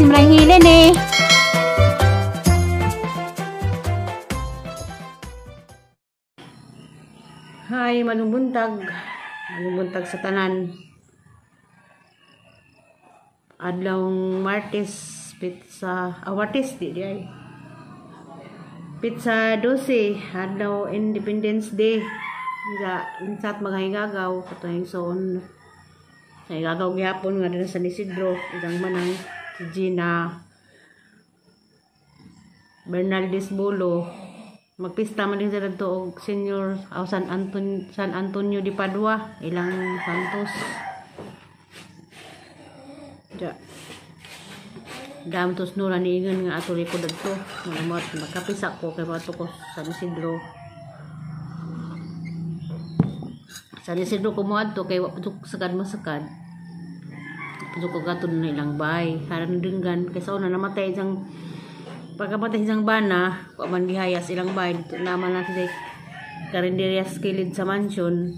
Simrang hilin eh. Hi, manong buntag. Manong buntag sa tanan. Adlaw Martes, pizza, Martes di di ay. Pizza 12, adlaw Independence Day. Nga insat mga higagaw katong soon. Sa higagaw gihapon nga dinhi sa San Isidro, isang manang si Gina Bernaldez Bolo. Magpista man din sila dito og senior o San Antonio de Padua, ilang Santos. Ja. Dam tos nura ni ingon nga ato ko dadto. Mga magkapisa ko kay bato ko San Isidro. San Isidro ko moadto kay wa pud sakad masakad. Pud ko gatud na ilang bay. Haran denggan kay sa una namatay isang pagkamatay isang bana, wa man gihayas ilang bay dito naman na sila karinderias kilid sa mansion.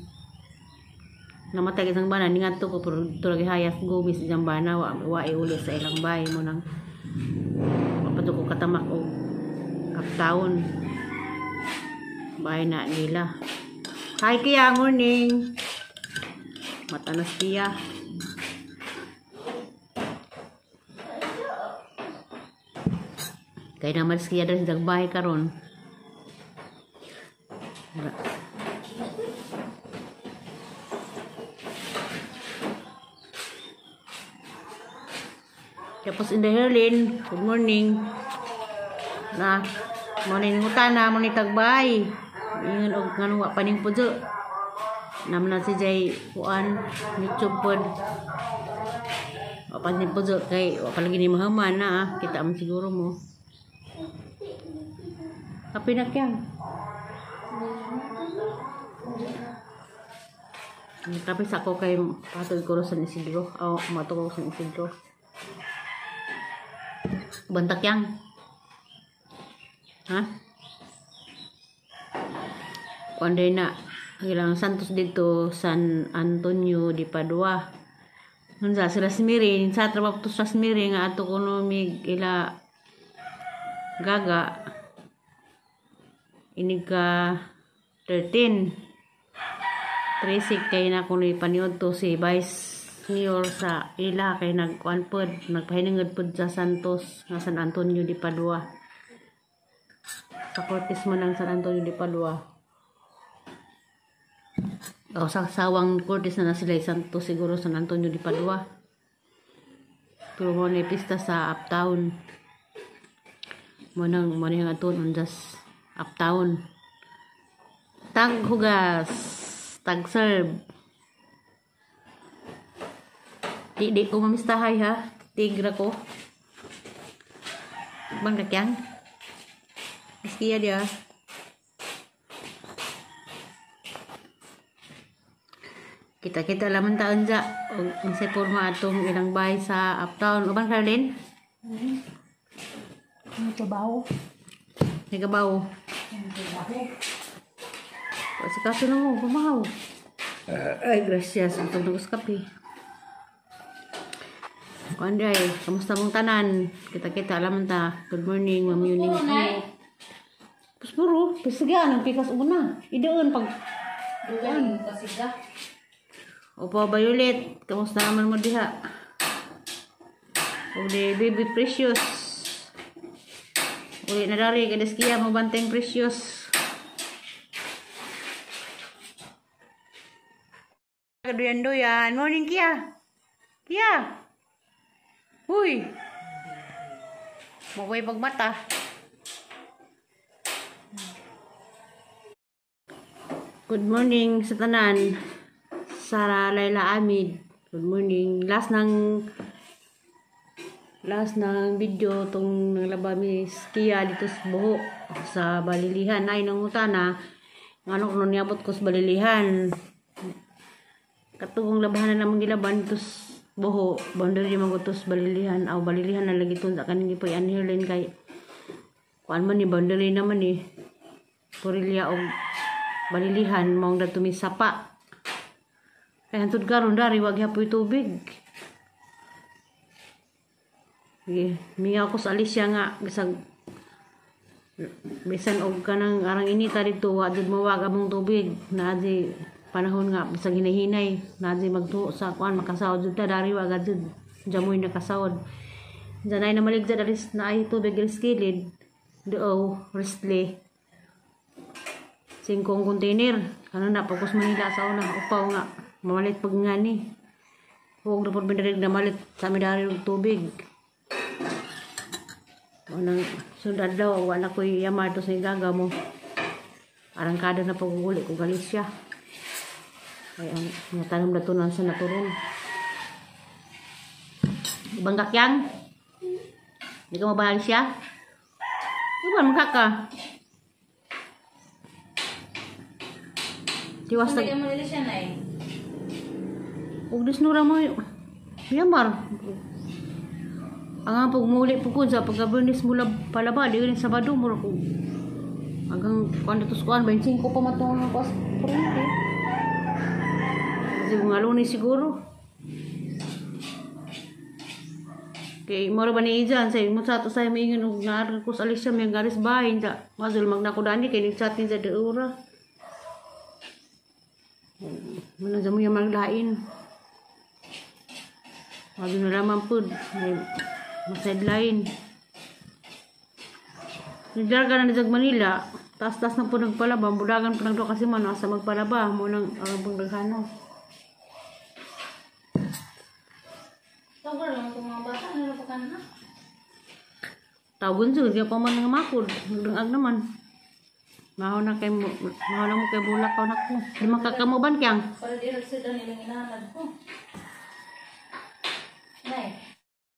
Namatay isang bana ningadto ko pero dito ra gihayas gumis isang bana wa wa uli sa ilang bay mo nang wa ko katamak og uptown. Bay na nila. Hi Kia, morning. Matanas Kia. Kaya naman siya dahil sa bahay karon. Tapos in the Herlin, good morning. Na, morning utana, morning tagbay. Ingon og nganong wa pa ning pujo. Naman na si Jay kuan YouTube pod. Wa pa ning pujo kay wa pa lagi ni mahaman na kita man siguro mo. Kape na kyan. Kape sa ako kay patod ko San Isidro. O, mato ko San Isidro. Bantak yang. Ha? Kuanday na. Ang ilang Santos dito, San Antonio de Padua. Nunsa, sila Smirin. Sa trabaho to sa Smirin nga ato kuno mig ila gaga. Inig ka 13 13 kay na kuno ipaniod to si Vice Mayor sa ila kay nagkuan pod nagpahinungod pod sa Santos nga San Antonio de Padua. Sa Cortes man ang San Antonio de Padua. O sa sawang Cortes na sila Santos siguro San Antonio de Padua. Pero mo na pista sa uptown. Mo nang mo ni nga aton undas uptown. Tag hugas, tag serve. Di ko mamistahay ha. Tigra ko. Bang kakyang. Istiya dia. Kita-kita laman taon ja. Unsay porma atong ilang bahay sa uptown. Uban Carlin? Nagkabaw. Nagkabaw. Sa kaso na mo, pumahaw. Ay, gracias. Itong nagos kape. Anday, kamusta mong tanan? Kita-kita, alaman ta. Good morning, Ma'am Yuning. Puspuro, pisigyan, ang pikas una. Idoon pag... Opo, Violet, kamusta naman mo diha? O di, baby precious. Uli na dari, kadis kiya mo banteng precious. Kaduyan-duyan. Morning, Kia. Kia. Uy. Maway pagmata. Good morning sa tanan. Sara Laila Amid. Good morning. Last ng video tong nanglaba mi Kia dito sa buho sa Balilihan. Ay nangutana ngano kuno niabot ko sa Balilihan. Katugong labahan na namang gilaban dito sa buho, boundary man ko sa Balilihan. Aw Balilihan na lagi tun sa kaning gipoy anhirlin kay kuan man ni boundary naman ni Purilia og Balilihan maong dadto mi sapa. Kay hantud karon dari wa gyapoy tubig. Mingaw ko sa Alicia nga bisag bisan og kanang arang inita dito wa jud mawag among tubig naa di panahon nga bisag hinahinay naa di magtuo sa kuan makasawod jud ta dari wa jud jamoy nakasawod janay na maligja dalis na ay tubig diri sa kilid doo restly 5 container ano na pagkus Manila sa una upaw nga mamalit pag ngani huwag na po bindarig na malit sa amin dari og tubig. Unang sundad daw, wala ko'y yamar to sa igaga mo. Arangkada na pag-uli ko Galicia. Ay, ang mga tanong na tunan sa naturon. Ibang kakyang? Hindi ka mabahal siya? Iban, magkaka. Tiwas na. Huwag disnura mo. Yamar. Ang ang pagmuli po ko sa pagkabernis mula palaba, di rin Sabado, mura ko. Hanggang kuan dito sa kuan, 25 pa matungong ang kuas kuryente. Kasi mga Lunes siguro. Kay mura ba ni Ijan, say mo sa ato sa maingon og naar ko sa Alicia may garis bahin da. Mazul magnako dani kay nag-chat ni sa deura. Muna sa mo yung maglain. Wag na lamang po. May sideline. Nagdarga na sa Manila. Taas-taas na po nagpalaba. Budagan po nagdo kasi man. Asa magpalaba. Munang ang pagdaghano. Tawag lang itong mga bata. Ano pa ka na? Tawagon siya. Hindi pa man nga makod. Nagdangag naman. Mahaw na kay mahaw na mo kay bulak ka na ko. Di makakamuban kiyang. Para di rin sila nilang inahanad ko. Nay,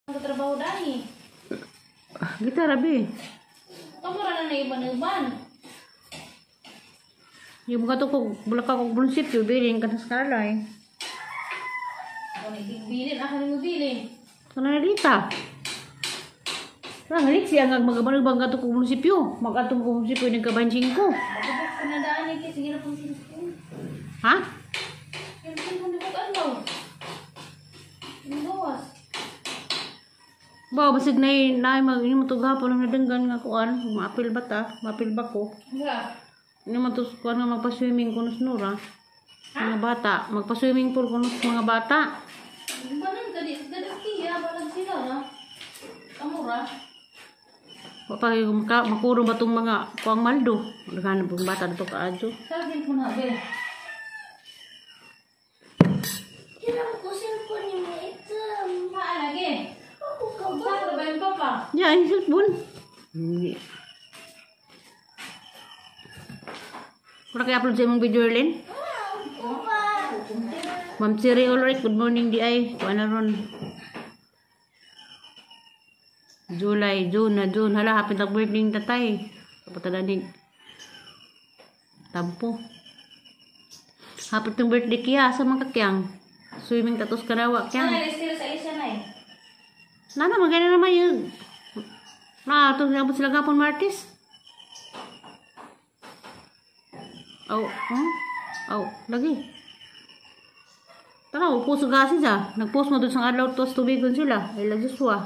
trabaho dani. Gitara bi. Kamura na na iban-iban. Yung mga to ko bulak ako munisipyo bilin ka sa kalay. Ako ni bilin, ako ni bilin. Kana rita. Ang siya nga magabanag ka to ko munisipyo. Magatong ko munisipyo nagkabanjing ko. Bakit ko na daan eh sige na pong cellphone. Ha? Yung cellphone di ko adlaw. Yung gawas. Ba, basig na na mag ini mo to gahapon ang nadanggan nga kuan, maapil ba ta? Maapil ba ko? Nga. Ini mo to kuan nga magpa-swimming kuno nura. Mga bata, magpa-swimming pool kuno mga bata. Banan kadi dadi kiya balag sila ra. Kamura. Wa pa kayo makuro ba tong mga kuang maldo? Daghan pong bata dito kaadto. Sabi ko na be. Hiram ko cellphone ni mo itam. Maalagi. Ako ka ba? Sa ba yung papa? Ya, yung cellphone. Hindi. Wala kayo upload sa imong video, Erlyn? Ako ba? Ma'am Siri Ulrich, good morning di ay. Kuha na ron. July, June na June. Hala, happy na birthday ng tatay. Kapatadanig. Tampo. Happy ng birthday kiya sa mga kakyang. Swimming tatos karawa kyang. Sana sila sa isa na eh. Nana, maganda naman yun. Na, ito nabot sila gapon Martis. Oh, huh? Oh, lagi. Tara, upo sa gasi siya. Nagpost mo doon sa adlaw tos tubigon sila. Ay, la Joshua.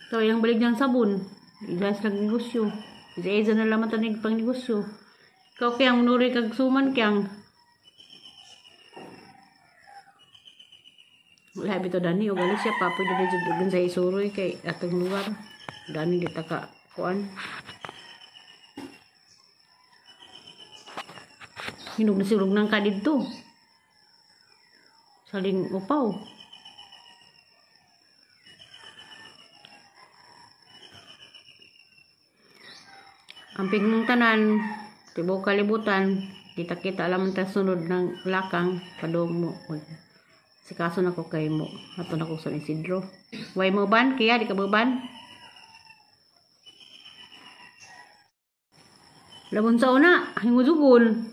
Ito, ilang balik niyang sabon. Ilas lang negosyo. Isa-isa na laman tanig pang negosyo. Ikaw kayang nuri kag suman kayang. Wala bito dani o gali siya pa pwede rin dyan sa isuroy kay atong lugar. Dani di taka kuan. Hinog na silog ng ka dito. Saling upaw. Ang pigmong tanan, tibok kalibutan, kita-kita alam ang sunod ng lakang, padong mo. Sikaso na ko kay mo. Ato na ko sa Isidro. Way mo ban? Kaya di ka mo ban? Labon sa una, hingujugon.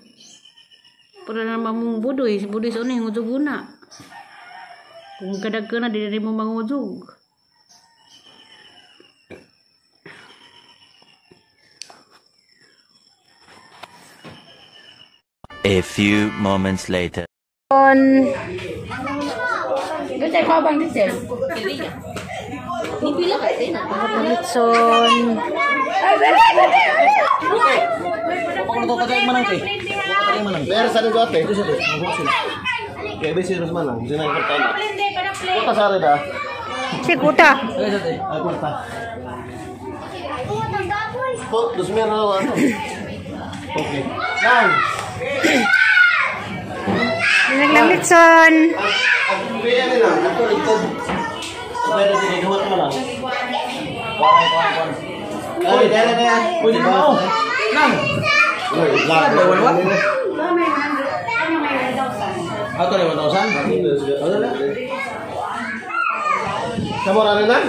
Para naman mong budoy. Si budoy sa una, hingujugon na. Kung kadag ka na, di na rin mo mangujug. A few moments later. Good Unsay ko bang diesel? Nipila ka din. Litson. Ay, dali, dali, dali. Pero sa nito ate. Kaya bisi mas manang, sino ang kwarta na? Kwarta sa rin ah. Si kuta. Ay kwarta. Po, dos mil na ano. Okay. Nang. Naglang litson. Ang kuya nila, ato likod. Pwede sige, duhat mo lang. Ay, dala na yan. Pwede ba? Nang. Uy, lang. Ato na 1,000? Ano na? Kamu rara na?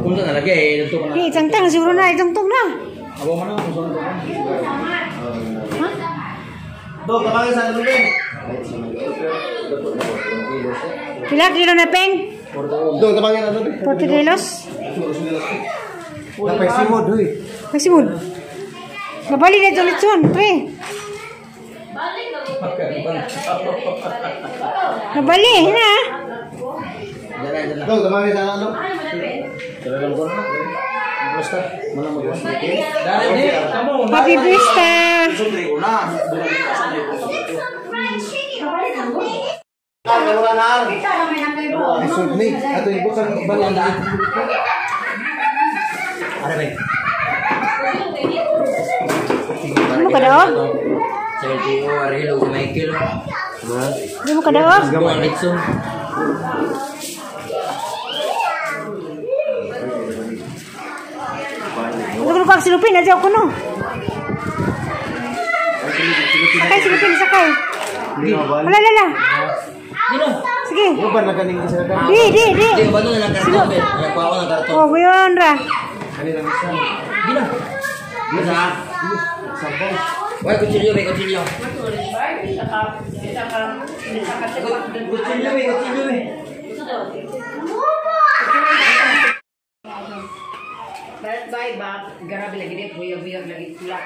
Kung saan nalagay, dito ka na. Di, isang tang siguro na, isang tang na. Abo man na, kung saan ito. Do, kapagay sa ano din? Pila kilo na peng? Do, kapagay sa ano din? 40 kilos? Napaisimod, huy. Maximum. Nabali na ito litson, pre. Nabali, na. Do, kapagay sa ano? Basta, mana mag-wash. Dari ni, kamu. Happy Fiesta. Ah, kamu rara. Ni, ato ibu kan balanda. Are bay. Ano ka daw? Sa LGO, are hello si Michael. Di mo ka daw? Gawa Litson. Ano ko silupin, adyaw ko no. Sakay silupin, sakay. Wala, lala. Sige. Ba naganing isa ka? Di, di, di. Di, ba na lang karton, be? Nagkuha ko ng karton. Oh, yun ra. Ani lang isa. Gina. Gina. Wai, kutsilyo, be, kutsilyo. Kutsilyo, be, kutsilyo, be. Bye ba? Grabe lagi din, buyag-buyag lagi pula.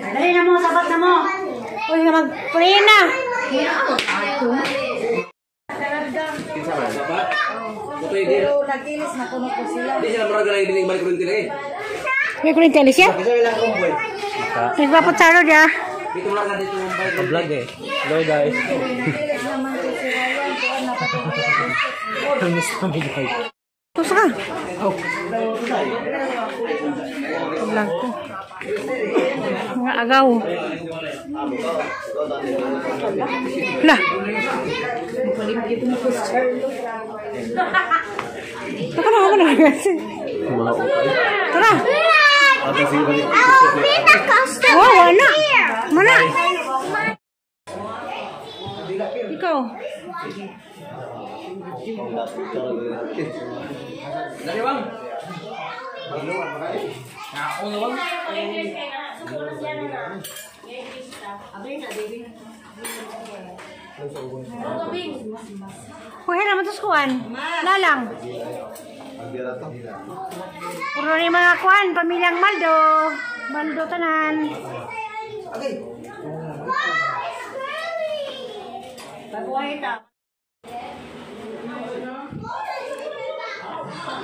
Dali na mo, sabat na mo. Uy, mag-pray na. Pero nagkilis na kuno ko sila. Di sila murag lagi dining balik kurinti lagi. May kurinti alis siya? Nagpapatsaro niya. Dito murag dito balik. Vlog eh. Hello guys. Miss kami guys. Tusa ka. Oh. Vlog ko. Mga agaw. Lah. Ako na, ako na. Tara. Oh, wala. Mana? Ikaw. Dari bang. Ako na bang. Kuha naman ito sa kuwan. Lalang. Puro ni mga kuwan, pamilyang Maldo. Maldo tanan.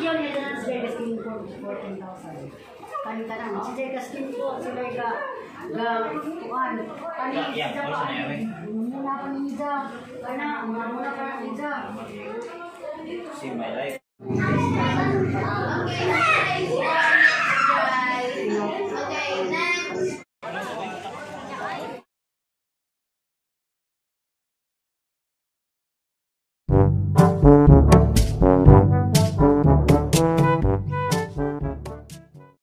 Yun, yun na sa skin ko, 14,000. Kanitanan. Sila ka skin ko, sila ka ga kuan. Kani sila pa. Muna pa ni Iza. Kana, muna pa ni Iza. See my life.